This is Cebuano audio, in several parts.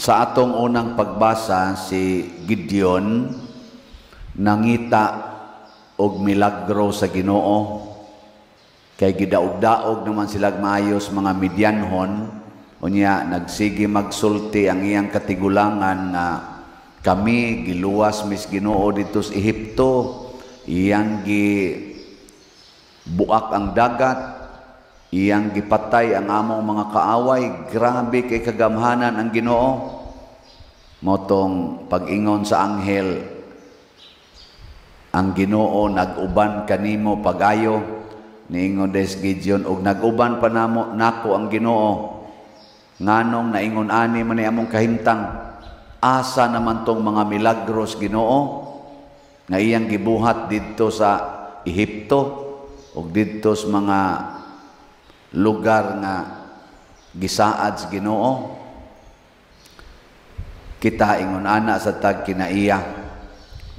Sa atong unang pagbasa, si Gideon nangita og milagro sa Ginoo kay gidaog-daog naman sila maayos mga Midianhon. Unya nagsige magsulti ang iyang katigulangan nga kami giluwas mis Ginoo didto sa Ehipto, iyang gi buak ang dagat, iyang gipatay ang among mga kaaway, grabe kay kagamhanan ang Ginoo. Mao tong pag-ingon sa anghel, "Ang Ginoo nag-uban kanimo pagayo," niingon des Gideon, "Og nag-uban pa namo nako ang Ginoo, nganong naingon ani man ni among kahimtang? Asa naman tong mga milagros, Ginoo, nga iyang gibuhat didto sa Ehipto ug didto sa mga lugar nga gisaad sa Ginoo?" Kita ingon ana sa tag kinaiya,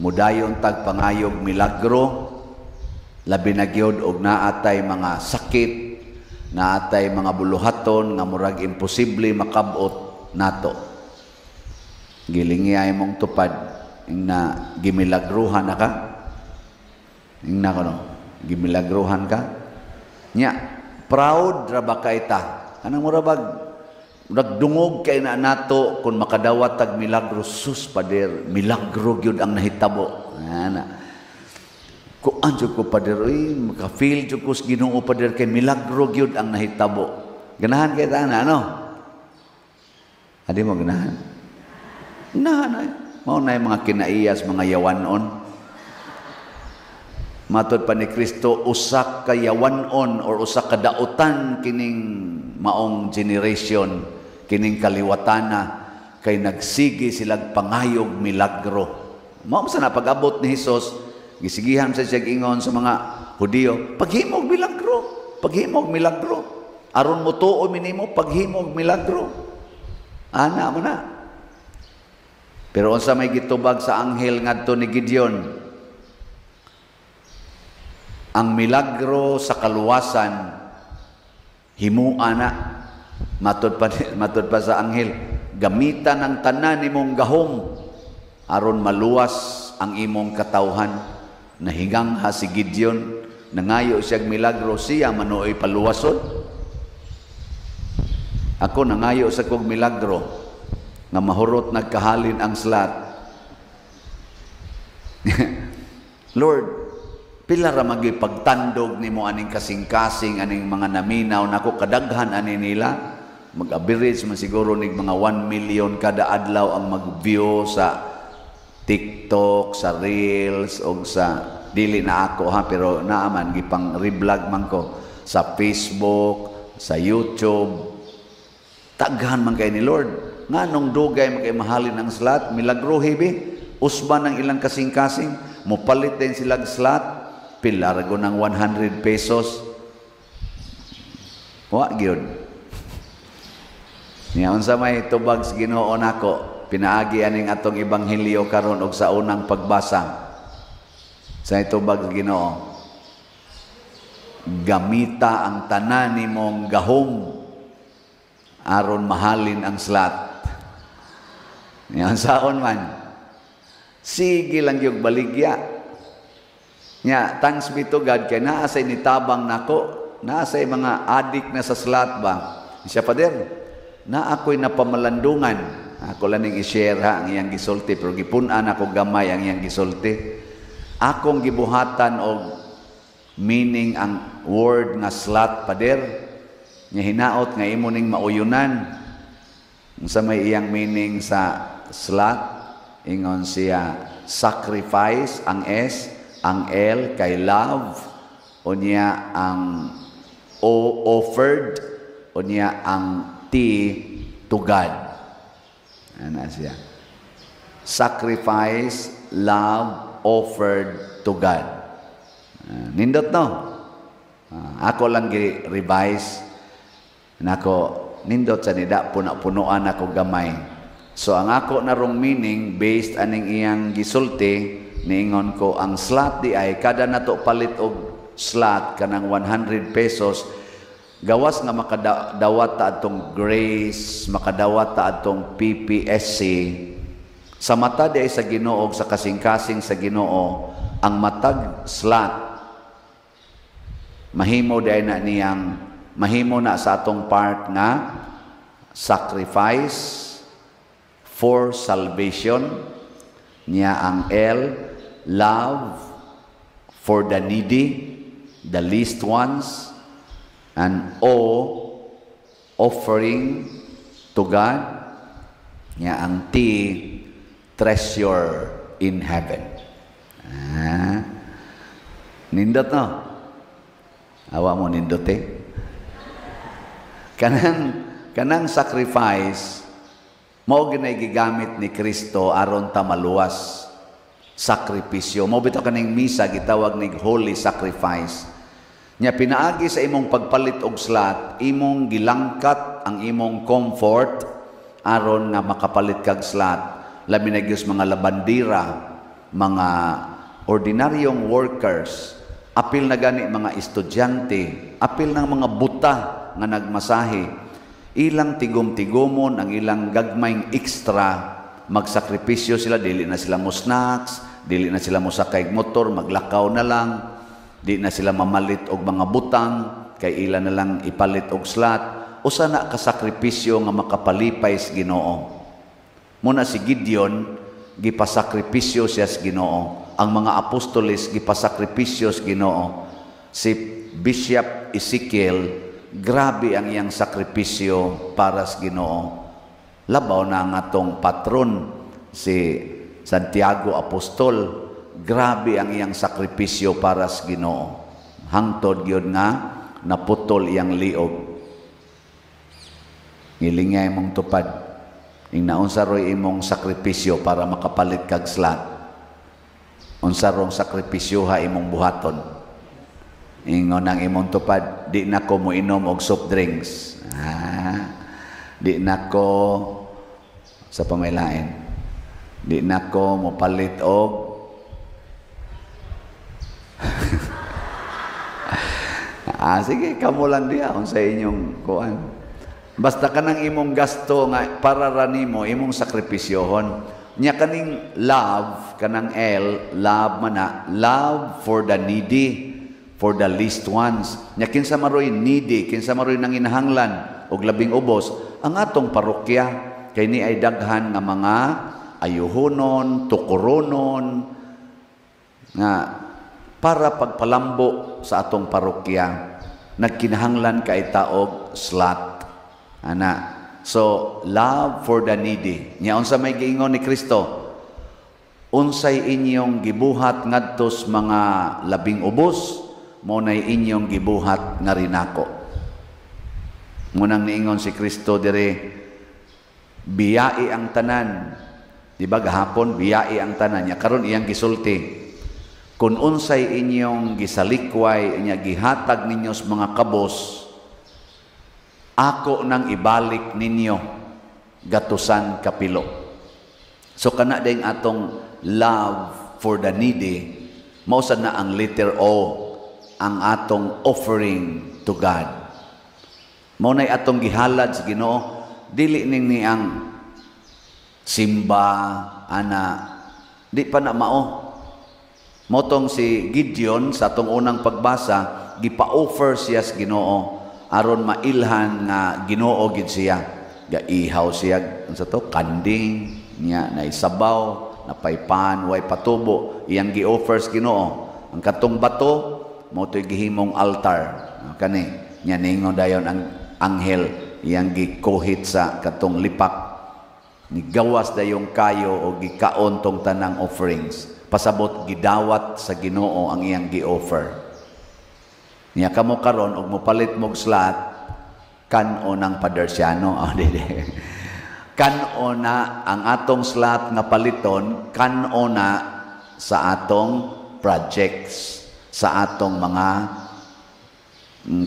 mudayon tag pangayog milagro, labi na gyud og naatay mga sakit, naatay mga buluhaton nga murag imposible makabot nato. Gilingi mong tupad na gimilagruhan na ka, ingna ko no, gimilagruhan ka nya, proud ra ba kay ta? Kanang mura bag nagdungog kay na nato kung makadawat tag milagro. "Sus, pader, milagro gyud ang nahitabo ana ko. Jud ko, pader, oy, maka-feel jud ko sa Ginoo, pader, kay milagro gyud ang nahitabo." Ganahan kay ta ana, ano? Adi mo ganahan? Ganahan ay. Mao na yung mga kinaiyas, mga yawanon. Matod pa ni Kristo, usa ka yawanon or usa ka dautan kining maong generation, kining kaliwatana, kay nagsige silag pangayog milagro. Mao sa na pag-abot ni Hesus, gisigihan sa siya ingon sa mga Hudiyo, "Paghimog milagro, paghimog milagro. Aron mo tuo mi nimo, paghimog milagro." Ana mo na. Pero unsa may gitubag sa anghel ngadto ni Gideon? Ang milagro sa kaluwasan, himua na. Matod pa sa anghel, "Gamitan ang tanan nimong gahom aron maluwas ang imong katawhan." Nahingangha si Gideon, nangayo siyang milagro, siya manuoy paluwason. Ako nangayo sa kog milagro nga mahurot nagkahalin ang slot. "Lord, pila ra magi pagtandog nimo aning kasing-kasing, aning mga naminaw nako, kadaghan ani nila." Mag-average man siguro nig mga 1 million kada adlaw ang mag-view sa TikTok, sa Reels og sa, dili na ako ha, pero naaman gipang reblog man ko sa Facebook, sa YouTube. Taghan man kay ni Lord. Nganong dugay man kay mahalin ang slot? Milagro bi. Usban ang ilang kasing-kasing, mopalit din sila slot, pila ra ng 100 pesos. Wa gyud. Nya unsa may tubag sa Ginoo nako pinaagi aning atong ebanghelyo karon og sa unang pagbasa? Sa tubag sa Ginoo, "Gamita ang tanan nimong gahom aron mahalin ang slot." Yan saon man. Sige lang yung baligya. Nya, thanks be to God kay naa say nitabang nako, naa say mga adik na sa slot ba. Siya, "Pader, na ako'y napamalandungan." Ako lang ning i-share ha ang iyang gisulti, pero gipun-an ako gamay ang iyang gisulti. "Akong gibuhatan og meaning ang word nga slot, pader. Nga hinaot nga imo ning mauyunan." Unsa may iyang meaning sa slot? Ingon siya, sacrifice ang S, ang L kay love, unya ang O offered, unya ang T to God. Ana siya. Sacrifice, love, offered to God. Nindot no? Ako lang gi-revise. Nako, nindot sa nida, puna-punuan ako gamay. So ang ako narong meaning based aning iyang gisulti, niingon ko ang slot di ay kada nato palit og slot kanang 100 pesos. Gawas nga makadawat ta atong grace, makadawat ta atong PPSC, sa mata di sa Ginoo, sa kasing-kasing sa Ginoo, ang matag slot mahimo di na niyang mahimo na sa atong part nga sacrifice for salvation. Niya ang L, love for the needy, the least ones, and O, offering to God. Niya ang T, treasure in heaven. Ah, nindot, no? Awa mo nindot eh. Kanang sacrifice mao ginay gigamit ni Kristo aron ta maluwas. Sakripisyo. Mao bitaw kaning misa gitawag nig holy sacrifice. Nya pinaagi sa imong pagpalit og slot, imong gilangkat ang imong comfort aron nga makapalit kag slot. Labi na gyud mga labandira, mga ordinaryong workers, apil na gani mga estudyante, apil ng mga buta nga nagmasahe. Ilang tigom-tigomon ang ilang gagmayng extra, magsakripisyo sila, dili na sila mo snacks, dili na sila mo sakay motor, maglakaw na lang, di na sila mamalit og mga butang, kay ila na lang ipalit og slot. Usa na kasakripisyo nga makapalipay sa Ginoo. Muna si Gideon, gipasakripisyo siya sa Ginoo. Ang mga apostoles, gipasakripisyo sa Ginoo. Si Bishop Ezekiel, grabe ang iyang sakripisyo para sa Ginoo. Labaw na ang atong patron, si Santiago Apostol, grabe ang iyang sakripisyo para sa Ginoo. Hangtod gyud nga naputol iyang liog. Ngilingay mong tupad. Ing naunsa ro'y imong sakripisyo para makapalit kag slot? Unsa rong sakripisyo ha imong buhaton? Ingon ang imong tupad, "Di na ko moinom og soft drinks." Ah, di na ko sa pamilain. Di na ko mopalit og. Ah, sige, kamo lang diha unsa inyong kuan. Basta kanang imong gasto nga para ra nimo, imong sakripisyohon. Nya kaning love, kanang L, love man na, love for the needy, for the least ones. Nya kinsa maroy needy, kinsa maroy nanginahanglan og labing ubos, ang atong parokya kay ni ay daghan nga mga ayuhonon, tukoronon nga para pagpalambo sa atong parokya nagkinahanglan kay taog slot ana. So love for the needy. Nya unsa may giingon ni Kristo? Unsay inyong gibuhat ngadto sa mga labing ubos, mo nay inyong gibuhat nga rinako. Munang niingon si Kristo dire, biyai ang tanan. Di ba gahapon biyai ang tanan nya karon iyang gisulti. Kung unsay inyong gisalikway nya gihatag ninyo sa mga kabos, ako nang ibalik ninyo gatusan kapilo. So kana ding atong love for the needy, mao sad na ang letter O, ang atong offering to God. Mao nay atong gihalad sa Ginoo, dili ning ni ang simba ana, di pa na mao. Motong si Gideon sa atong unang pagbasa, gipa-offer siya sa Ginoo aron mailhan nga Ginoo gid siya. Gaihaw siya unsa to, kanding niya, naisabaw, napaypan, way patubo, iyang gi-offer sa Ginoo. Ang katong bato mao to'y gihimong altar. Kani nya ningon dayon ang anghel, iyang gikuhit sa katong lipak, nigawas dayong kayo o gikaon tong tanang offerings. Pasabot gidawat sa Ginoo ang iyang gi-offer. Niya kamo karon og mopalit mog slot, kan-o ng Padersiano. Oh, di, di. Kan-o na ang atong slot nga paliton, kan-o na sa atong projects, sa atong mga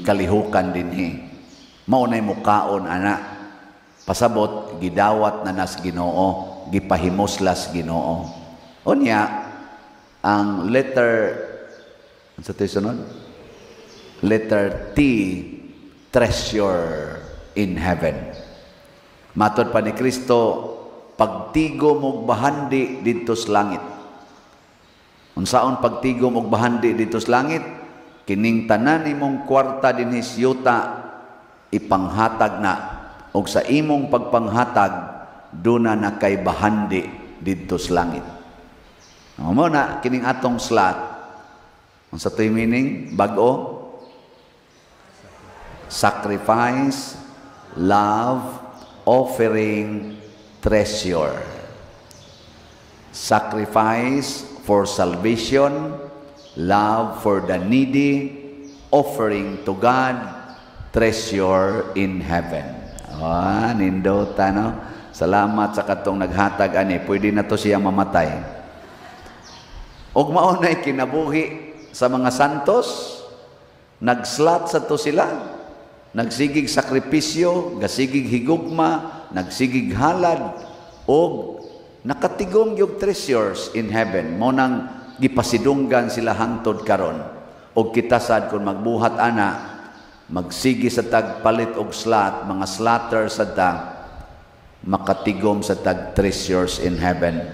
kalihukan dinhi. Mao nay mukaon ana. Pasabot gidawat na nas Ginoo, gipahimuslas Ginoo. Unya ang letter sa sunod, letter T, treasure in heaven. Matod pa ni Kristo, pagtigom og bahandi didto sa langit. Unsaon pagtigom og bahandi didto sa langit? Kining tanan nimong kwarta dinhi sa yuta ipanghatag na, og sa imong pagpanghatag duna na kay bahandi didto sa langit. Mao na kining atong slot. Unsa to'y meaning? Bag-o? Sacrifice, love, offering, treasure. Sacrifice for salvation, love for the needy, offering to God, treasure in heaven. Ah, nindota, no? Salamat sa katong naghatag ani, pwede na to siya mamatay. Og mao na'y kinabuhi sa mga santos, nagslat sa to sila, nagsigig sakripisyo, gasigig higugma, nagsigig halad, og nakatigom yung treasures in heaven. Mao nang gipasidunggan sila hangtod karon. Og kita sad kung magbuhat ana, magsigi sa tagpalit og slot, mga slotter sa ta, makatigom sa tag treasures in heaven.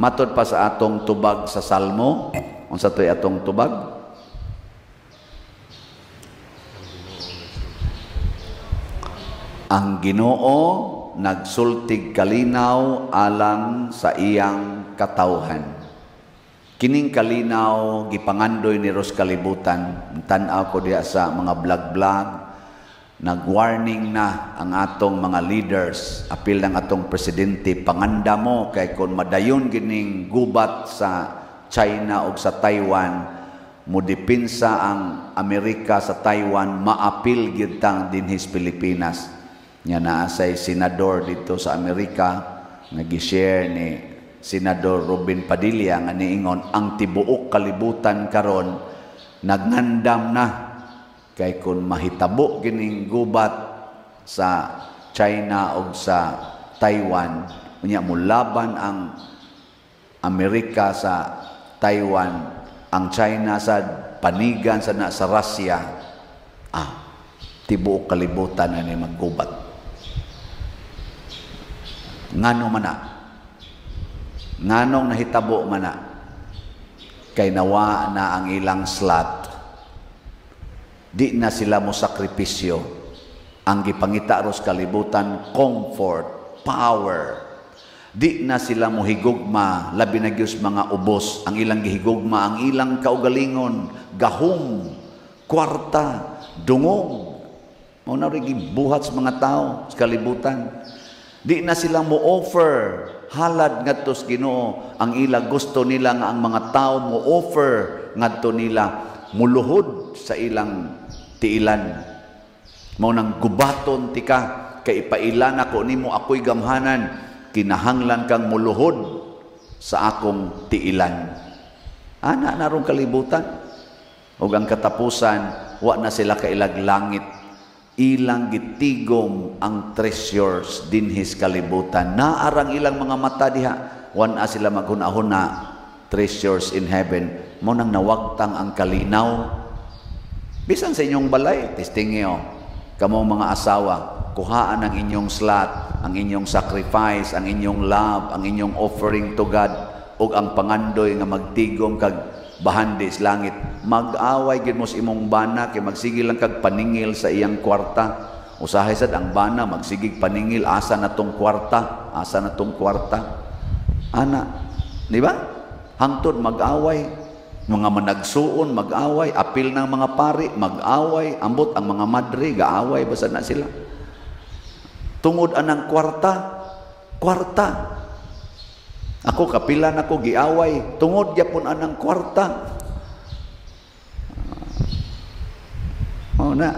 Matod pa sa atong tubag sa Salmo, unsa to'y atong tubag? Ang Ginoo nagsultig kalinaw alang sa iyang katawhan. Kining kalinaw gipangandoy ni Ros kalibutan. Tan-aw ko diha sa mga vlog-vlog, nag-warning na ang atong mga leaders, apil ng atong presidente, panganda mo kay kung madayon gining gubat sa China o sa Taiwan, modepinsa ang Amerika sa Taiwan, maapil gyud tang dinhis Pilipinas. Nya naa say senador dito sa Amerika nga gi-share ni Senador Robin Padilla nga niingon ang tibuok kalibutan karon nagngandam na kay kun mahitabo gining gubat sa China o sa Taiwan, unya molaban ang Amerika sa Taiwan, ang China sa panigan sa na sa Russia, tibuok kalibutan na ni maggubat. Ngano man na? Nganong nahitabo man na? Kay nawa na ang ilang slot. Di na sila mo sakripisyo. Ang gipangita ros kalibutan, comfort, power. Di na sila mo higugma, labi na gyud mga ubos. Ang ilang gihigugma, ang ilang kaugalingon, gahom, kwarta, dungog. Mao na rin gibuhat sa mga tao sa kalibutan. Di na sila mo offer halad ngadto sa Ginoo. Ang ila gusto nila nga ang mga tao mo offer ngadto nila, muluhod sa ilang tiilan. Mao nang gubaton tika kay ipailan ako nimo ako'y gamhanan, kinahanglan kang muluhod sa akong tiilan. Ana na rong kalibutan. Ug ang katapusan, wa na sila kailag langit. Ilang gitigom ang treasures dinhis kalibutan. Naarang ilang mga mata diha, wan na sila maghuna-huna treasures in heaven. Mao nang nawagtang ang kalinaw. Bisan sa inyong balay, testingyo, kamo mga asawa, kuhaan ang inyong slot, ang inyong sacrifice, ang inyong love, ang inyong offering to God, ug ang pangandoy nga magtigom kag bahandi sa langit. Mag-away gid mo sa imong bana kay magsige lang kag paningil sa iyang kwarta. Usahay sad ang bana magsigig paningil, asa na tong kwarta, asa na tong kwarta. Ana, di ba? Hangtod mag-away, mga managsuon mag-away, apil ng mga pari mag-away, ambot ang mga madre gaaway basta na sila. Tungod anang kwarta, kwarta. Ako kapilan ako giaway tungod gyapon anang kwarta. Oh na.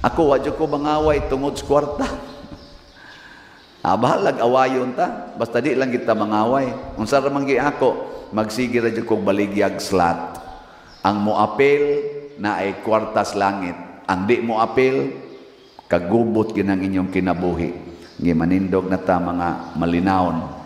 Ako wa jud ko mangaway tungod sa kwarta. Bahalag awayon ta, basta di lang kita mangaway. Unsa ra man gi ako, magsige ra jud kog baligyag slot. Ang moapil na ay kwarta sa langit. Ang di moapil, kagubot ginang inyong kinabuhi. Gimanindog na ta mga malinawon.